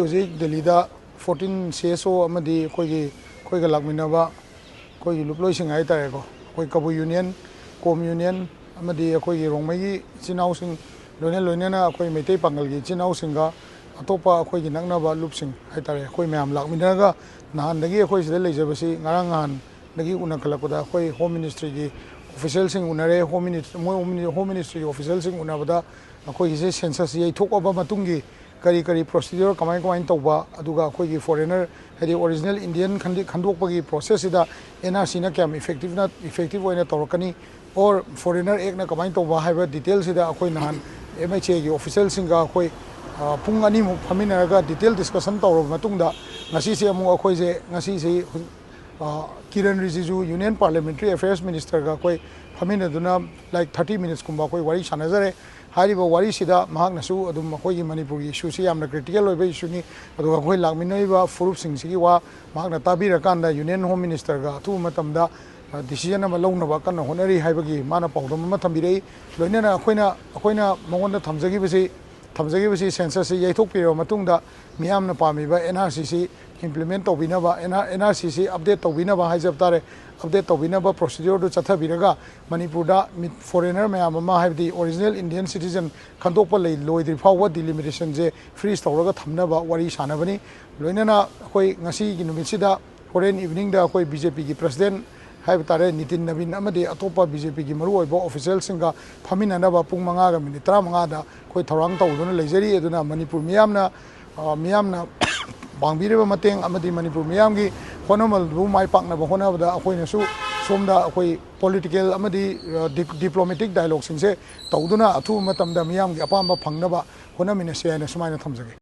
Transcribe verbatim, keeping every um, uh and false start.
ꯍꯧꯖꯤꯛ ꯗꯦꯜꯂꯤꯗ fourteen C S ꯑꯣ ꯑꯃꯗꯤ ꯑꯩꯈꯣꯏꯒꯤ, ꯑꯩꯈꯣꯏꯒ ꯂꯥꯛꯃꯤꯟꯅꯕ ꯑꯩꯈꯣꯏꯒꯤ ꯂꯨꯞꯂꯣꯏꯁꯤꯡ ꯍꯥꯏꯇꯥꯔꯦꯀꯣ, ꯑꯩꯈꯣꯏ ꯀꯕꯨꯏ ꯌꯨꯅꯤꯌꯟ, ꯀꯣꯝ ꯌꯨꯅꯤꯌꯟ, ꯑꯃꯗꯤ ꯑꯩꯈꯣꯏꯒꯤ ꯔꯣꯡꯃꯩꯒꯤ ꯏꯆꯤꯟ ꯏꯅꯥꯎꯁꯤꯡ, ꯂꯣꯏꯅ ꯂꯣꯏꯅꯅ ꯑꯩꯈꯣꯏ ꯃꯩꯇꯩ ꯄꯥꯡꯒꯜꯒꯤ ꯏꯆꯤꯟ ꯏꯅꯥꯎꯁꯤꯡꯒ ꯑꯇꯣꯞꯄ ꯑꯩꯈꯣꯏꯒꯤ ꯅꯛꯅꯕ ꯂꯨꯞꯁꯤꯡ ꯍꯥꯏꯇꯥꯔꯦ, ꯑꯩꯈꯣꯏ ꯃꯌꯥꯝ ꯂꯥꯛꯃꯤꯟꯅꯔꯒ ꯅꯍꯥꯟꯗꯒꯤ ꯑꯩꯈꯣꯏ ꯁꯤꯗ ꯂꯩꯖꯕꯁꯤ ꯉꯔꯥꯡ ꯅꯍꯥꯟꯗꯒꯤ ꯎꯅꯈꯠꯂꯛꯄꯗ ꯑꯩꯈꯣꯏ ꯍꯣꯝ ꯃꯤꯅꯤꯁꯇ꯭ꯔꯤꯒꯤ ꯑꯣꯐꯤꯁꯦꯜꯁꯤꯡ ꯎꯅꯔꯦ꯫ ꯍꯣꯝ ꯃꯤꯅꯤꯁ-, ꯃꯣꯏ ꯍꯣꯝ ꯃꯤꯅꯤ-, ꯍꯣꯝ ꯃꯤꯅꯤꯁꯇ꯭ꯔꯤꯒꯤ ꯑꯣꯐꯤꯁꯦꯜꯁꯤꯡ ꯎꯅꯕꯗ ꯑꯩꯈꯣꯏꯒꯤꯁꯦ ꯁꯦꯟꯁꯁꯁꯤ ꯌꯩꯊꯣꯛꯑꯕ ꯃꯇꯨꯡꯒꯤ ꯀꯔꯤ ꯀꯔꯤ ꯄ꯭ꯔꯣꯁꯤꯗ꯭ꯌꯨꯔ ꯀꯃꯥꯏ ꯀꯃꯥꯏꯅ ꯇꯧꯕ, ꯑꯗꯨꯒ ꯑꯩꯈꯣꯏꯒꯤ ꯐꯣꯔꯦꯅꯔ ꯍꯥꯏꯗꯤ ꯑꯣꯔꯤꯖꯤꯅꯦꯜ ꯏꯟꯗꯤꯌꯟ ꯈꯟꯗꯤ-, ꯈꯟꯗꯣꯛꯄꯒꯤ ꯄ꯭ꯔꯣꯁꯦꯁꯁꯤꯗ ꯑꯦꯟ ꯑꯥꯔ ꯁꯤꯅ ꯀꯌꯥꯝ ꯏꯐꯦꯛꯇꯤꯞꯅ, ꯏꯐꯦꯛꯇꯤꯞ ꯑꯣꯏꯅ ꯇꯧꯔꯛꯀꯅꯤ, ꯑꯣꯔ ꯐꯣꯔꯦꯅꯔ ꯑꯦꯛꯅ ꯀꯃꯥꯏꯅ ꯇꯧꯕ ꯍꯥꯏꯕ ꯗꯤꯇꯦꯜꯁꯤꯗ ꯑꯩꯈꯣꯏ ꯅꯍꯥꯟ ꯑꯦꯝ ꯑꯩꯆ ꯑꯦꯒꯤ ꯑꯣꯐꯤꯁꯦꯜꯁꯤꯡꯒ ꯑꯩꯈꯣꯏ, ꯑ, ꯄꯨꯡ ꯑꯅꯤꯃꯨꯛ ꯐꯝꯃꯤꯟꯅꯔꯒ ꯗꯤꯇꯦꯜ ꯗꯤꯁꯀꯁꯟ ꯇꯧꯔꯕ ꯃꯇꯨꯡꯗ ꯉꯁꯤꯁꯦ ꯑꯃꯨꯛ ꯑꯩꯈꯣꯏꯁꯦ ꯉꯁꯤꯁꯤ, ꯑ, ꯀꯤꯔꯟ ꯔꯤꯖꯤꯖꯨ ꯌꯨꯅꯤꯌꯟ ꯄꯥꯔꯂꯤꯌꯥꯃꯦꯟꯇꯔꯤ ꯑꯦꯐꯦꯌꯔꯁ ꯃꯤꯅꯤꯁꯇꯔꯒ ꯑꯩꯈꯣꯏ ꯐꯝꯃꯤꯟꯅꯗꯨꯅ ꯂꯥꯏꯛ ꯊꯥꯔꯇꯤ ꯃꯤꯅꯤꯠꯁꯀꯨꯝꯕ ꯑꯩꯈꯣꯏ ꯋꯥꯔꯤ ꯁꯥꯟꯅꯖꯔꯦ꯫ ꯍꯥꯏꯔꯤꯕ ꯋꯥꯔꯤꯁꯤꯗ ꯃꯍꯥꯛꯅꯁꯨ ꯑꯗꯨꯝ ꯑꯩꯈꯣꯏꯒꯤ ꯃꯅꯤꯄꯨꯔꯒꯤ ꯏꯁꯨꯁꯤ ꯌꯥꯝꯅ ꯀ꯭ꯔꯤꯇꯤꯀꯦꯜ ꯑꯣꯏꯕ ꯏꯁꯨꯅꯤ, ꯑꯗꯨꯒ ꯑꯩꯈꯣꯏ ꯂꯥꯛꯃꯤꯟꯅꯔꯤꯕ ꯐꯨꯔꯨꯞꯁꯤꯡꯁꯤꯒꯤ ꯋꯥ ꯃꯍꯥꯛꯅ ꯇꯥꯕꯤꯔꯀꯥꯟꯗ ꯌꯨꯅꯤꯌꯟ ꯍꯣꯝ ꯃꯤꯅꯤꯁꯇꯔꯒ ꯑꯊꯨꯕ ꯃꯇꯝꯗ, ꯑ, ꯗꯤꯁꯤꯖꯟ ꯑꯃ ꯂꯧꯅꯕ ꯀꯟꯅ ꯍꯣꯠꯅꯔꯤ ꯍꯥꯏꯕꯒꯤ ꯃꯥꯅ ꯄꯥꯎꯗꯝ ꯑꯃ ꯊꯝꯕꯤꯔꯛꯏ꯫ ꯂꯣꯏꯅꯅ ꯑꯩꯈꯣꯏꯅ, ꯑꯩꯈꯣꯏꯅ ꯃꯉꯣꯟꯗ ꯊꯝꯖꯈꯤꯕꯁꯤ, ꯊꯝꯖꯈꯤꯕꯁꯤ ꯁꯦꯟꯁꯁꯁꯤ ꯌꯩꯊꯣꯛꯄꯤꯔꯕ ꯃꯇꯨꯡꯗ ꯃꯤꯌꯥꯝꯅ ꯄꯥꯝꯃꯤꯕ ꯑꯦꯟ ꯑꯥꯔ ꯁꯤꯁꯤ ꯏꯝꯄ꯭ꯂꯤꯃꯦꯟ ꯇꯧꯕꯤꯅꯕ, ꯑꯦꯟ ꯑꯥꯔ, ꯑꯦꯟ ꯑꯥꯔ ꯁꯤꯁꯤ ꯑꯞꯗꯦꯠ ꯇꯧꯕꯤꯅꯕ ꯍꯥꯏꯖꯕ ꯇꯥꯔꯦ, ꯑꯞꯗꯦꯠ ꯇꯧꯕꯤꯅꯕ ꯄ꯭ꯔꯣꯁꯤꯗ꯭ꯌꯨꯔꯗꯨ ꯆꯠꯊꯕꯤꯔꯒ ꯃꯅꯤꯄꯨꯔꯗ ꯃꯤ-, ꯐꯣꯔꯦꯅꯔ ꯃꯌꯥꯝ ꯑꯃ, ꯍꯥꯏꯕꯗꯤ ꯑꯣꯔꯤꯖꯤꯅꯦꯜ ꯏꯟꯗꯤꯌꯟ ꯁꯤꯇꯤꯖꯟ ꯈꯟꯗꯣꯛꯄ ꯂꯩ-, ꯂꯣꯏꯗ꯭ꯔꯤ ꯐꯥꯎꯕ ꯗꯤꯂꯤꯃꯤꯇꯦꯁꯟꯁꯦ ꯐ꯭ꯔꯤꯖ ꯇꯧꯔꯒ ꯊꯝꯅꯕ ꯋꯥꯔꯤ ꯁꯥꯟꯅꯕꯅꯤ꯫ ꯂꯣꯏꯅꯅ ꯑꯩꯈꯣꯏ ꯉꯁꯤꯒꯤ ꯅꯨꯃꯤꯠꯁꯤꯗ ꯍꯣꯔꯦꯟ ꯏꯚꯤꯅꯤꯡꯗ ꯑꯩꯈꯣꯏ ꯕꯤ ꯖꯦ ꯄꯤꯒꯤ ꯄ꯭ꯔꯁꯤꯗꯦꯟ ꯍꯥꯏꯕ ꯇꯥꯔꯦ, ꯅꯤꯇꯤꯟ ꯅꯕꯤꯟ ꯑꯃꯗꯤ ꯑꯇꯣꯞꯄ ꯕꯤ ꯖꯦ ꯄꯤꯒꯤ ꯃꯔꯨꯑꯣꯏꯕ ꯑꯣꯐꯤꯁꯦꯜꯁꯤꯡꯒ ꯐꯝꯃꯤꯟꯅꯅꯕ ꯄꯨꯡ ꯃꯉꯥꯒ ꯃꯤꯅꯤꯠ ꯇꯔꯥꯃꯉꯥꯗ ꯑꯩꯈꯣꯏ ꯊꯧꯔꯥꯡ ꯇꯧꯗꯨꯅ ꯂꯩꯖꯔꯤ꯫ ꯑꯗꯨꯅ ꯃꯅꯤꯄꯨꯔ ꯃꯤꯌꯥꯝꯅ, ꯑ, ꯃꯤꯌꯥꯝꯅ ꯄꯥꯡꯕꯤꯔꯤꯕ ꯃꯇꯦꯡ ꯑꯃꯗꯤ ꯃꯅꯤꯄꯨꯔ ꯃꯤꯌꯥꯝꯒꯤ ꯍꯣꯠꯅꯃꯜꯕꯨ ꯃꯥꯏ ꯄꯥꯛꯅꯕ ꯍꯣꯠꯅꯕꯗ ꯑꯩꯈꯣꯏꯅꯁꯨ ꯁꯣꯝꯗ ꯑꯩꯈꯣꯏ ꯄꯣꯂꯤꯇꯤꯀꯦꯜ ꯑꯃꯗꯤ, ꯑ, ꯗꯤ-, ꯗꯤꯄ꯭ꯂꯣꯃꯦꯇꯤꯛ ꯗꯥꯏꯂꯣꯒꯁꯤꯡꯁꯦ ꯇꯧꯗꯨꯅ ꯑꯊꯨꯕ ꯃꯇꯝꯗ ꯃꯤꯌꯥꯝꯒꯤ ꯑꯄꯥꯝꯕ ꯐꯪꯅꯕ ꯍꯣꯠꯅꯃꯤꯟꯅꯁꯤ ꯍꯥꯏꯅ ꯁꯨꯃꯥꯏꯅ ꯊꯝꯖꯒꯦ꯫